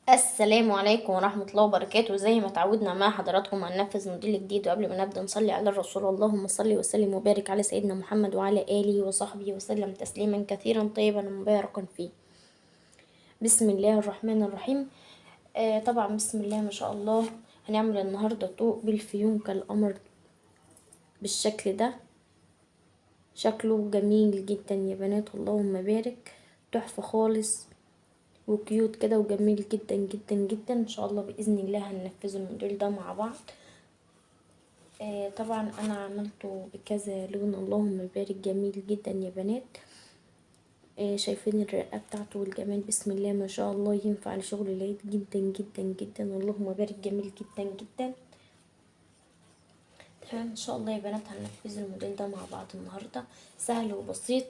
السلام عليكم ورحمة الله وبركاته. زي ما تعودنا مع حضراتكم هننفذ موديل جديد، وقبل ما نبدأ نصلي على الرسول، اللهم صل وسلم وبارك على سيدنا محمد وعلى آله وصحبه وسلم تسليما كثيرا طيبا مباركا فيه. بسم الله الرحمن الرحيم. طبعا بسم الله ما شاء الله هنعمل النهاردة طوق بالفيونكة القمر بالشكل ده، شكله جميل جدا يا بنات، اللهم بارك، تحفة خالص وكيوت كده وجميل جدا جدا جدا. ان شاء الله باذن الله هننفذ الموديل ده مع بعض. طبعا انا عملته بكذا لون، اللهم بارك، جميل جدا يا بنات. شايفين الرقه بتاعته والجمال، بسم الله ما شاء الله، ينفع لشغل العيد جدا جدا جدا، اللهم بارك، جميل جدا جدا. تمام، ان شاء الله يا بنات هننفذ الموديل ده مع بعض النهارده، سهل وبسيط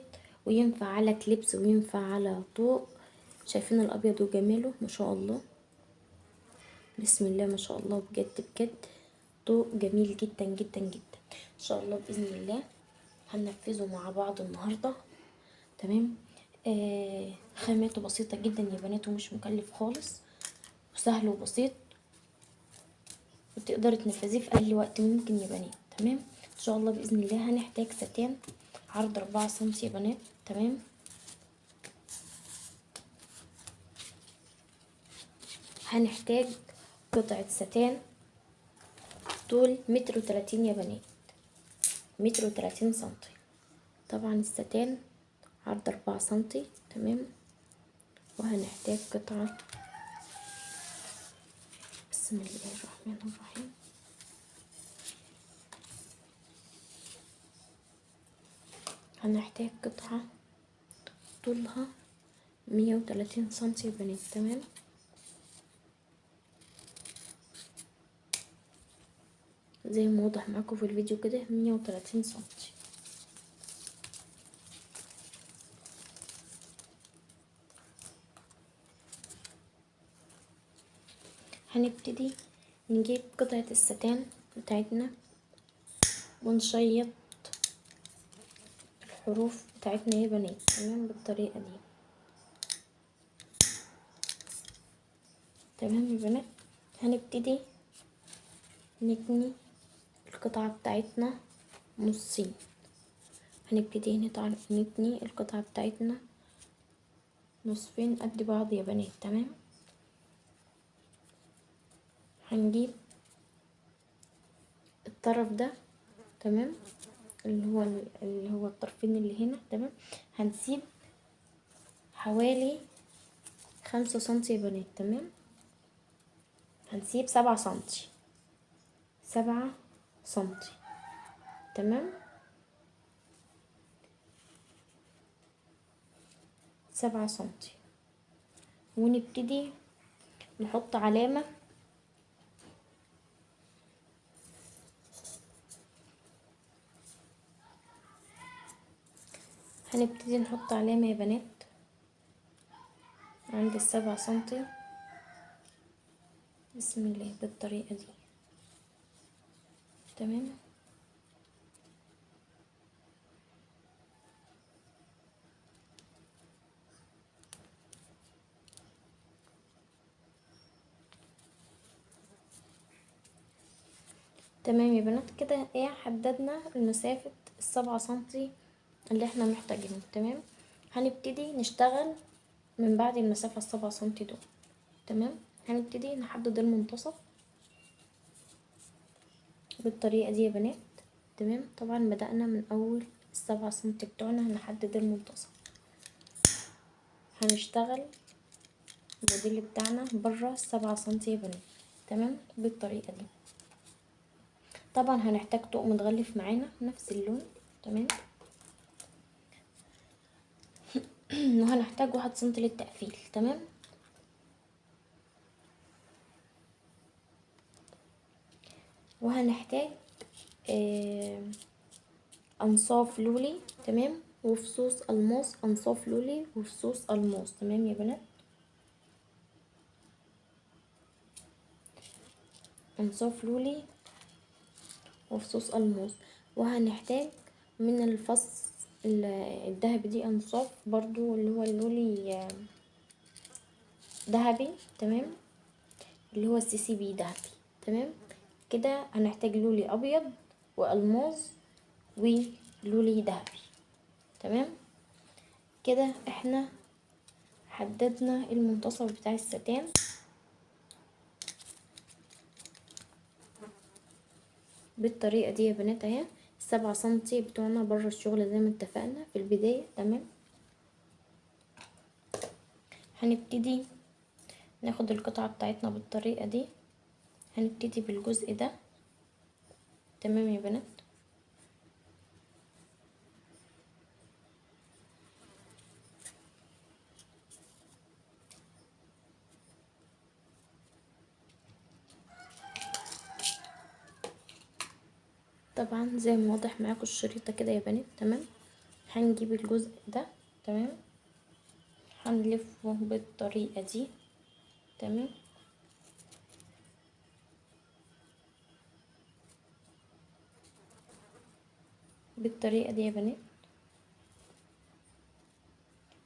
وينفع على كليبس وينفع على طوق. شايفين الابيض وجماله ما شاء الله، بسم الله ما شاء الله، بجد بجد طوق جميل جدا جدا جدا. ان شاء الله باذن الله هننفذه مع بعض النهارده. تمام، خاماته بسيطه جدا يا بنات ومش مكلف خالص، وسهل وبسيط، وتقدري تنفذيه في اقل وقت ممكن يا بنات. تمام، ان شاء الله باذن الله هنحتاج ستان عرض 4 سم يا بنات. تمام، هنحتاج قطعة ستان طول 1.30 متر يا بنات، 1.30 متر. طبعا الستان عرض 4 سنتي. تمام، وهنحتاج قطعة، بسم الله الرحمن الرحيم، هنحتاج قطعة طولها 130 سنتي يا بنات. تمام، زي ما واضح معاكم في الفيديو كده، 130 سنتي. هنبتدي نجيب قطعة الستان بتاعتنا ونشيط الحروف بتاعتنا يا بنات. تمام، بالطريقة دي. تمام يا بنات، هنبتدي نتني القطعة بتاعتنا نصين. هنبتدي نتني القطعة بتاعتنا نصفين قد بعض يا بنات. تمام، هنجيب الطرف ده، تمام، اللي هو الطرفين اللي هنا. تمام، هنسيب حوالي 5 سنتي يا بنات. تمام، هنسيب 7 سنتي، 7 سنتي. تمام، 7 سنتي. ونبتدي نحط علامة هنبتدي نحط علامة يا بنات عند 7 سنتي، بسم الله، بالطريقة دي. تمام، تمام يا بنات، كده ايه حددنا المسافة 7 سنتي اللي احنا محتاجينهم. تمام، هنبتدي نشتغل من بعد المسافة 7 سنتي دول. تمام، هنبتدي نحدد المنتصف بالطريقة دي يا بنات. تمام، طبعا بدأنا من أول 7 سنتي بتوعنا هنحدد المنتصف. هنشتغل الموديل بتاعنا بره 7 سنتي يا بنات. تمام، بالطريقة دي. طبعا هنحتاج طوق متغلف معانا نفس اللون. تمام، وهنحتاج 1 سنتي للتقفيل. تمام، وهنحتاج انصاف لولي. تمام، وفصوص الماس، انصاف لولي وفصوص الماس. تمام يا بنات، انصاف لولي وفصوص الماس. وهنحتاج من الفص الذهبي دي انصاف برضو اللي هو اللولي ذهبي. تمام، اللي هو ال CCB دهبي. تمام كده هنحتاج لولي ابيض والماظ ولولي دهبي. تمام كده احنا حددنا المنتصف بتاع الستان. بالطريقة دي يا بنات اهي، 7 سنتي بتوعنا بره الشغل زي ما اتفقنا في البداية. تمام هنبتدي ناخد القطعة بتاعتنا بالطريقة دي، هنبتدي بالجزء ده. تمام يا بنات طبعا زي ما واضح معاكم الشريطة كده يا بنات. تمام هنجيب الجزء ده، تمام هنلفه بالطريقة دي. تمام بالطريقة دي يا بنات،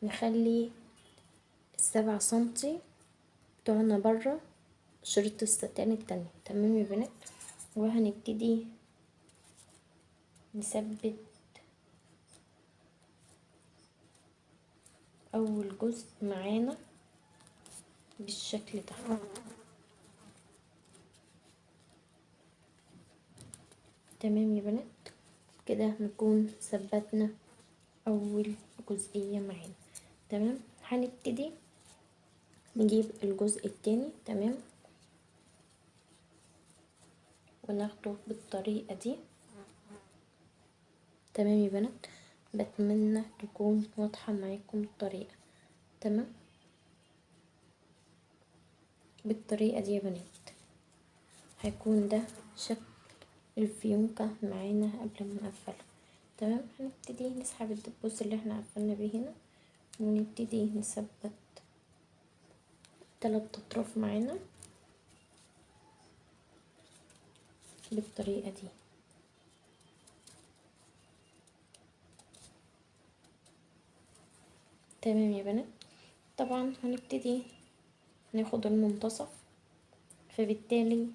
نخلي 7 سنتي بتوعنا بره شريط الستان التانية. تمام يا بنات، وهنبتدي نثبت اول جزء معانا بالشكل ده. تمام يا بنات كده نكون ثبتنا اول جزئية معانا. تمام هنبتدي نجيب الجزء التاني. تمام وناخده بالطريقة دي. تمام يا بنات، بتمنى تكون واضحة معاكم الطريقة. تمام بالطريقة دي يا بنات هيكون ده شكل الفيونكة معانا قبل ما نقفلها. تمام هنبتدي نسحب الدبوس اللي احنا قفلنا بيه هنا، ونبتدي نثبت 3 اطراف معانا بالطريقة دي. تمام يا بنات، طبعا هنبتدي ناخد المنتصف، فبالتالي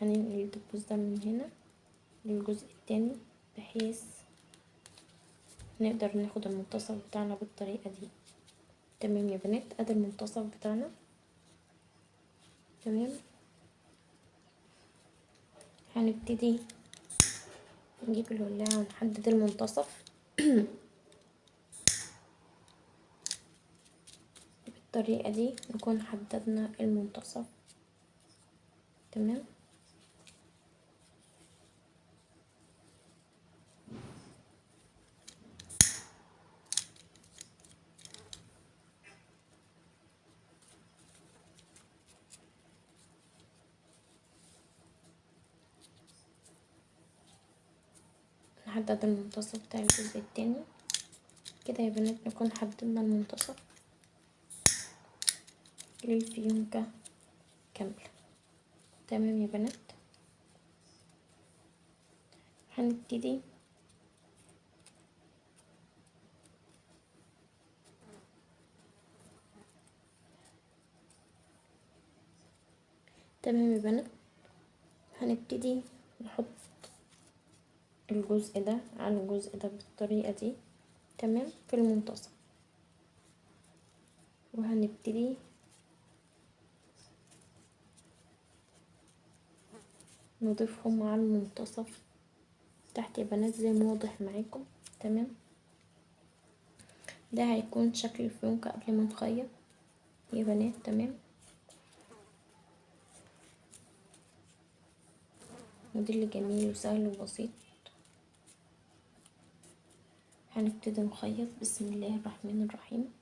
هننقل الدبوس ده من هنا للجزء التاني بحيث نقدر ناخد المنتصف بتاعنا بالطريقة دي. تمام يا بنات، ادي المنتصف بتاعنا. تمام هنبتدي نجيب الولاعة ونحدد المنتصف بالطريقة دي، نكون حددنا المنتصف. تمام نحدد المنتصف بتاع الجزء التاني كده يا بنات، نكون حددنا المنتصف للفيونكة كاملة. تمام يا بنات، هنبتدي تمام يا بنات هنبتدي نحط الجزء ده على الجزء ده بالطريقة دي. تمام في المنتصف، وهنبتدي نضيفهم على المنتصف تحت يا بنات زي ما واضح معاكم. تمام ده هيكون شكل الفيونكة قبل ما نخيط يا بنات. تمام موديل جميل وسهل وبسيط. هنبتدي نخيط. بسم الله الرحمن الرحيم.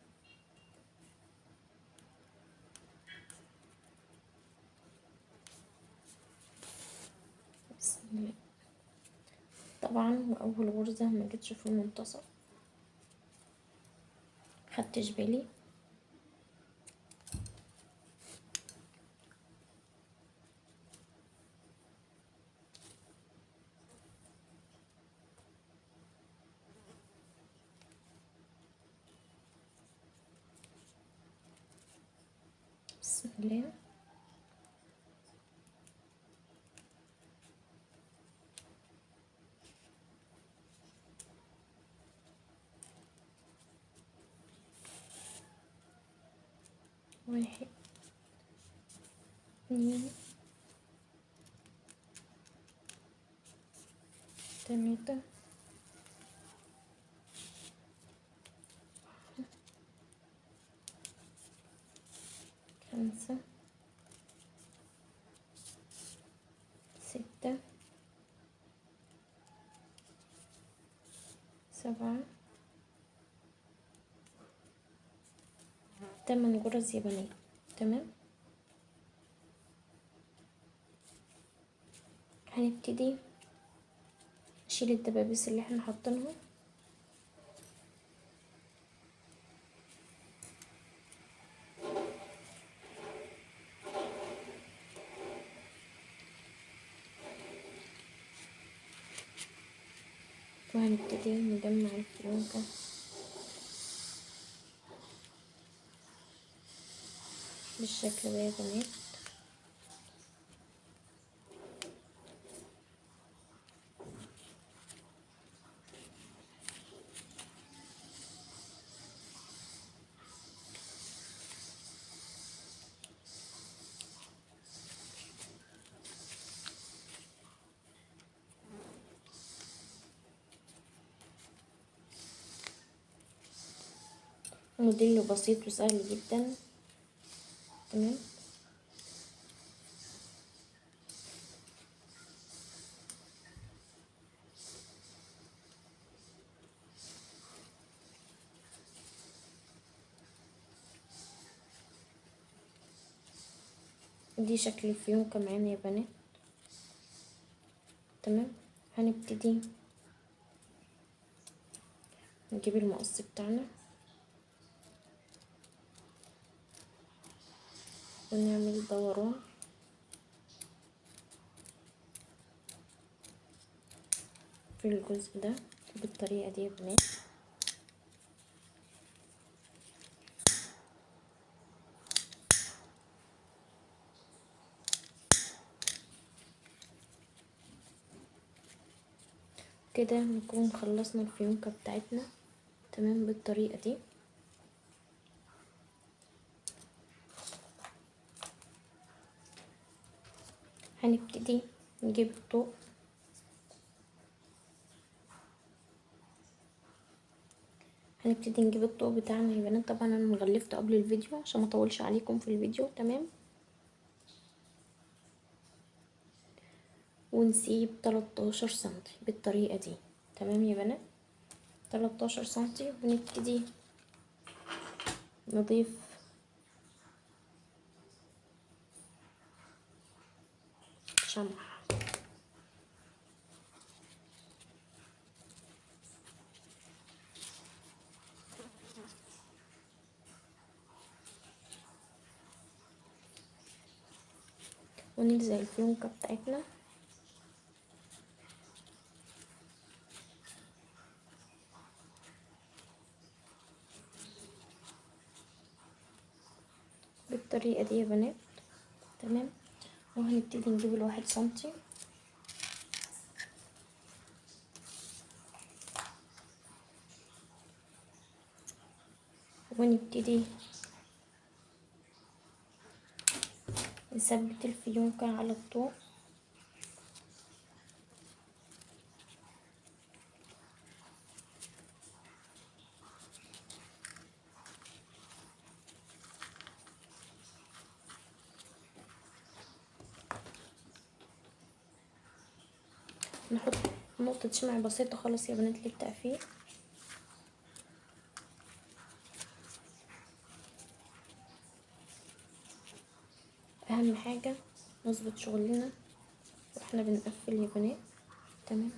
بسم الله. طبعا واول غرزة ما جتش في المنتصف، خدتش بالي. بسم الله. 1 2 3 5 6 7 8 غرز يا بنات. تمام. هنبتدي نشيل الدبابيس اللي احنا حاطينها. وهنبتدي نجمع الفيونكة بالشكل ده يا بنات. موديل بسيط وسهل جدا. تمام. دي شكل الفيونكة معانا يا بنات. تمام. هنبتدي نجيب المقص بتاعنا ونعمل دوران في الجزء ده بالطريقة دي يا بنات. كده نكون خلصنا الفيونكة بتاعتنا. تمام بالطريقة دي. هنبتدي نجيب الطوق هنبتدي نجيب الطوق بتاعنا يا بنات. طبعا انا مغلفته قبل الفيديو عشان ما اطولش عليكم في الفيديو. تمام. ونسيب 13 سنتي بالطريقة دي. تمام يا بنات، 13 سنتي. ونبتدي نضيف شمع. ونلزق الفيونكة بتاعتنا. بالطريقة دي يا بنات. تمام. وهنبتدي نجيب 1 سنتي ونبتدي نثبت الفيونكة على الطوق. نحط نقطة شمع بسيطة خالص يا بنات للتقفيل. اهم حاجة نظبط شغلنا واحنا بنقفل يا بنات. تمام.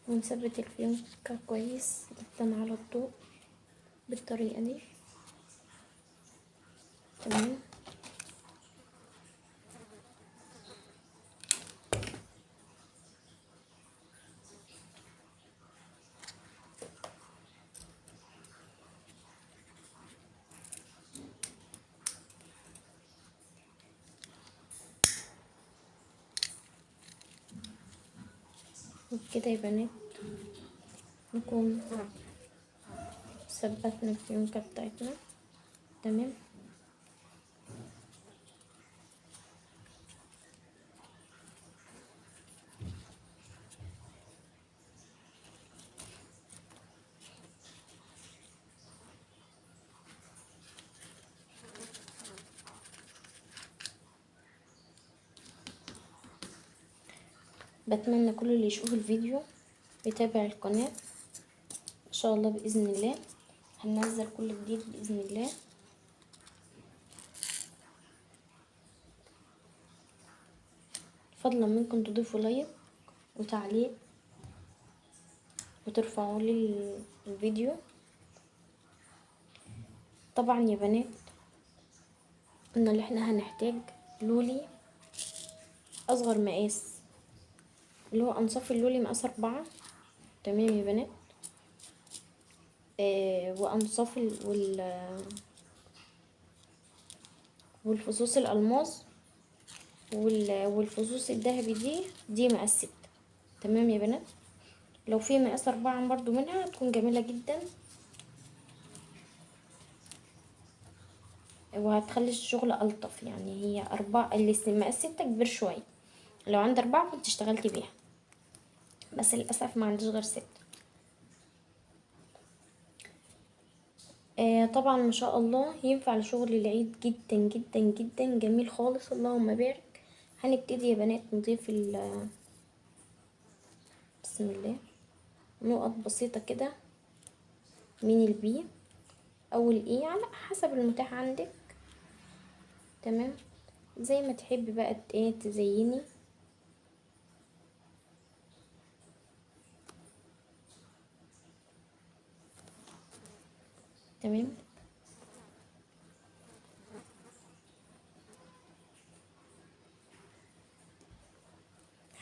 ونثبت الفيونكة كويس جدا على الضوء بالطريقة دي. تمام. وبكده يا بنات نكون ثبتنا الفيونكة بتاعتنا. تمام. بتمنى كل اللي يشوف الفيديو يتابع القناة، ان شاء الله بإذن الله هننزل كل جديد بإذن الله. فضلا منكم تضيفوا لايك وتعليق وترفعوا لي الفيديو. طبعا يا بنات ان اللي احنا هنحتاج لولي اصغر مقاس اللي هو انصاف اللولي مقاس 4. تمام يا بنات. وانصاف والفصوص الالماس والفصوص الذهبي دي مقاس 6. تمام يا بنات. لو في مقاس 4 برضو منها هتكون جميلة جدا، وهتخلي الشغل الطف. يعني هي 4 اللي مقاس 6 كبير شوية، لو عندي 4 كنت اشتغلت بيها، بس للأسف ما عنديش غير 6. طبعا ما شاء الله ينفع لشغل العيد جدا جدا جدا، جميل خالص اللهم بارك. هنبتدي يا بنات نضيف بسم الله نقط بسيطة كده من ال B او ال E على حسب المتاح عندك. تمام، زي ما تحبي بقى ايه تزيني. تمام.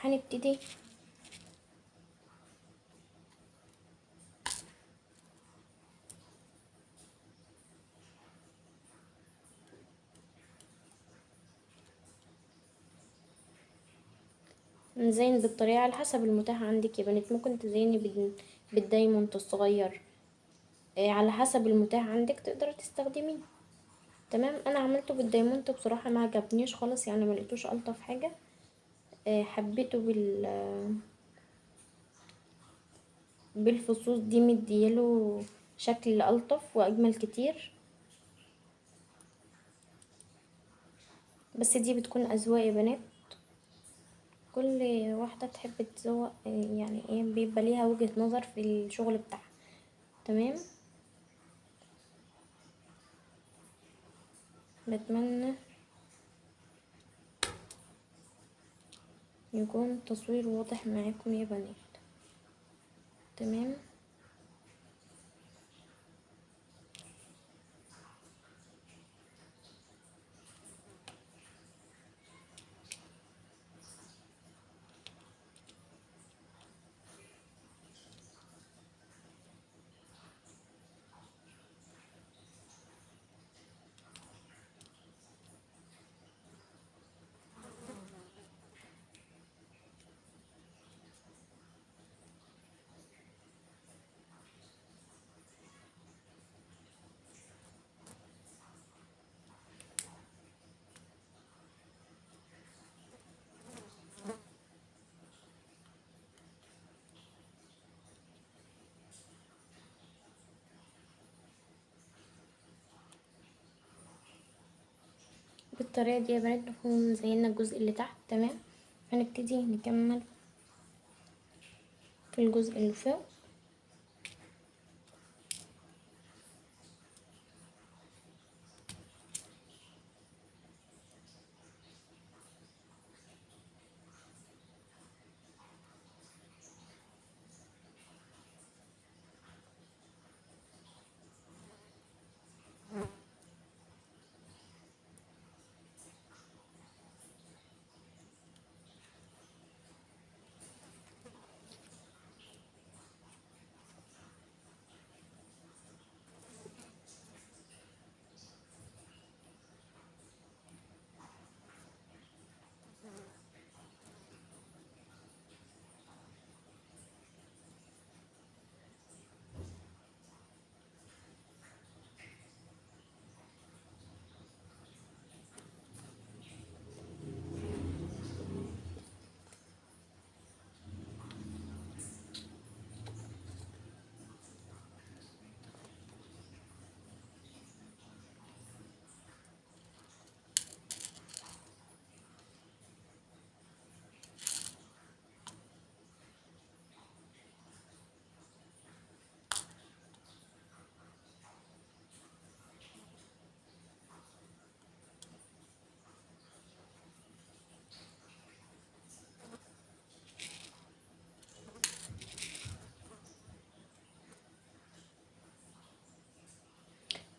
هنبتدي نزين بالطريقة على حسب المتاح عندك يا بنات. ممكن تزيني بال diamond الصغير، على حسب المتاح عندك تقدري تستخدميه. تمام. انا عملته بال diamond بصراحة ما عجبنيش خالص، يعني ما لقيتوش الطف حاجة. حبيته بالفصوص دي، مدياله شكل الطف واجمل كتير. بس دي بتكون اذواق يا بنات، كل واحدة تحب تذوق، يعني ايه بيبقى ليها وجهة نظر في الشغل بتاعها. تمام. بتمنى يكون التصوير واضح معاكم يا بنات. تمام. بالطريقة دي يا بنات نكون زينا الجزء اللي تحت. تمام. هنبتدي نكمل في الجزء اللي فوق.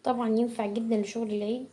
طبعا ينفع جدا لشغل العيد.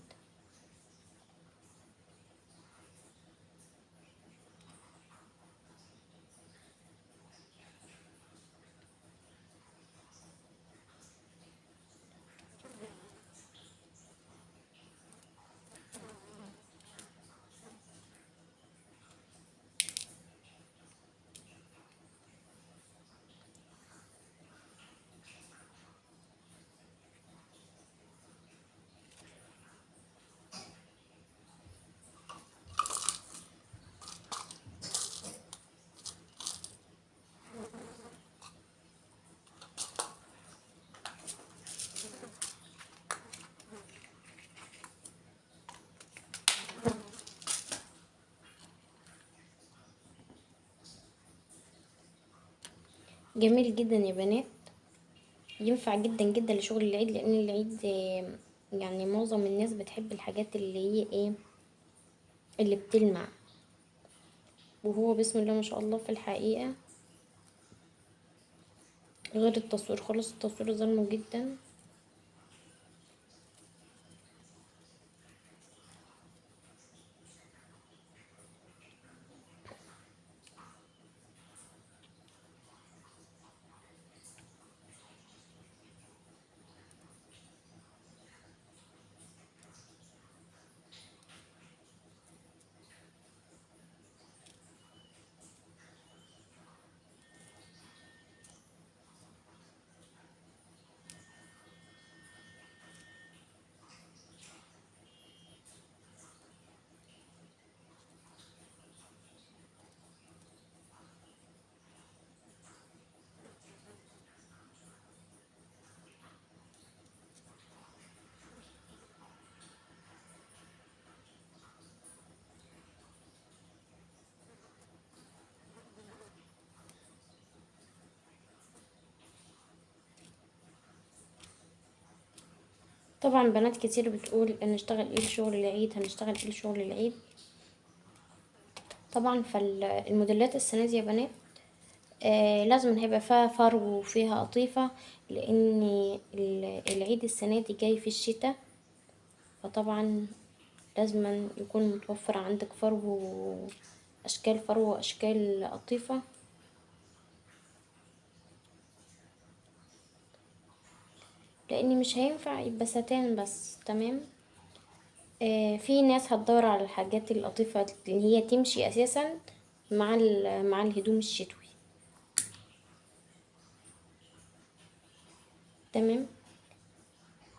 جميل جدا يا بنات، ينفع جدا جدا لشغل العيد، لان العيد يعني معظم الناس بتحب الحاجات اللي هي ايه، اللي بتلمع، وهو بسم الله ما شاء الله في الحقيقة غير التصوير خالص، التصوير ظلمه جدا. طبعا بنات كتير بتقول هنشتغل ايه لشغل العيد، هنشتغل ايه لشغل العيد. طبعا فالموديلات السنة دي يا بنات لازم هيبقى فيها فرو وفيها قطيفة، لان العيد السنة دي جاي في الشتاء، فطبعا لازم يكون متوفر عندك فرو واشكال فرو واشكال قطيفة. لان مش هينفع يبقى ستان بس. تمام. في ناس هتدور على الحاجات القطيفه اللي هي تمشي اساسا مع الهدوم الشتوي. تمام.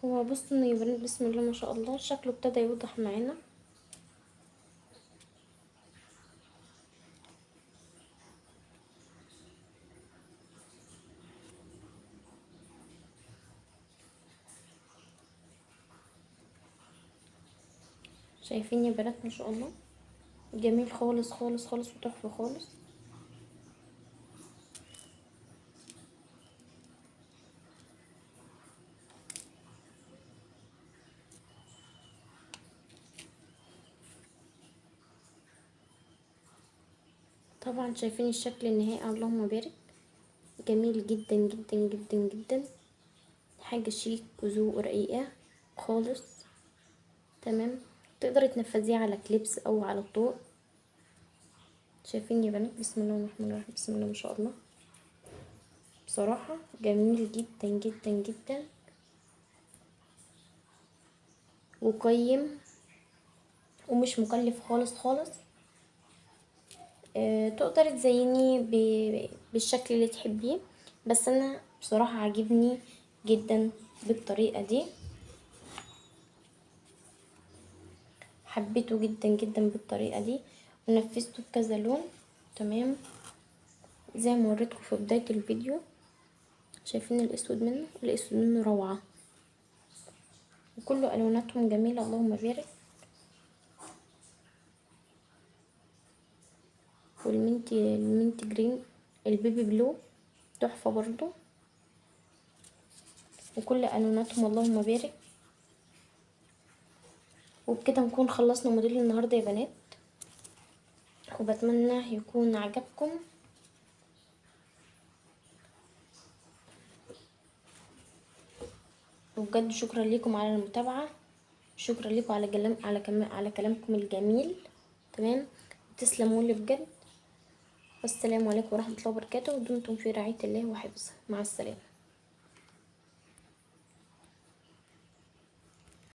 هو بصوا يا بنات بسم الله ما شاء الله شكله ابتدى يوضح معانا. شايفين يا بنات ما شاء الله جميل خالص خالص خالص وتحفه خالص. طبعا شايفين الشكل النهائي، اللهم بارك، جميل جدا جدا جدا جدا، حاجة شيك وذوق رقيقه خالص. تمام. تقدري تنفذيه على كليبس او على الطوق. شايفين يا بنات بسم الله الرحمن الرحيم، بسم الله ما شاء الله، بصراحة جميل جدا جدا جدا وقيم ومش مكلف خالص خالص. تقدري تزينيه بالشكل اللي تحبيه، بس انا بصراحة عاجبني جدا بالطريقة دي، حبيته جدا جدا بالطريقة دي ونفذته بكذا لون. تمام. زي ما وريتكم في بداية الفيديو، شايفين الاسود منه، الاسود منه روعه وكل الواناتهم جميلة اللهم بارك. وال mint ال mint green ال baby blue تحفة برضو، وكل الواناتهم اللهم بارك. وبكده نكون خلصنا موديل النهارده يا بنات، وبتمنى يكون عجبكم. وبجد شكرا لكم على المتابعة، شكرا لكم على كلامكم الجميل. تمام، تسلموا لي بجد. والسلام عليكم ورحمة الله وبركاته، ودمتم في رعاية الله وحفظه. مع السلامة.